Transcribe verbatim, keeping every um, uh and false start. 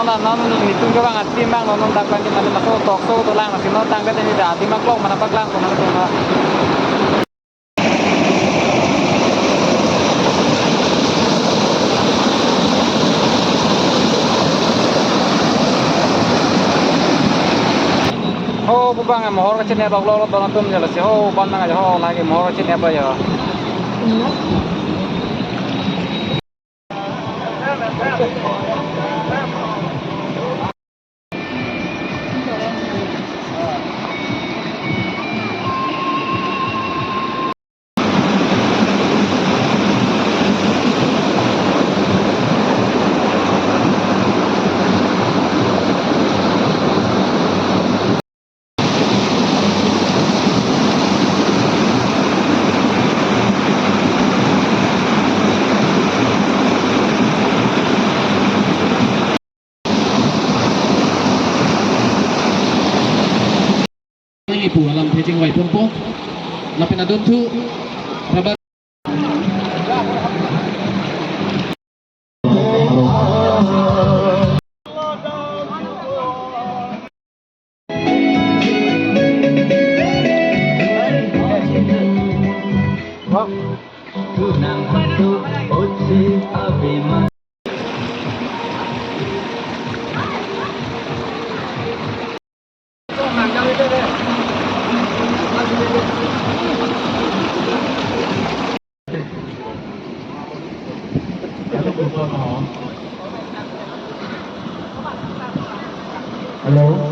Non non non nitum ke bang adim bang non non dak bang ke mane maso talk show dolang, lasi non tangka teni da adim aklong mana paklang ko mana ko na. Ho, pu bang mohor kachinep lok lok don atum jala si ho ban nang aja ho lagi mohor kachinep ya. Nangji pu alamthe chingvai ponpo. Lapen adunthu rabar. Hello.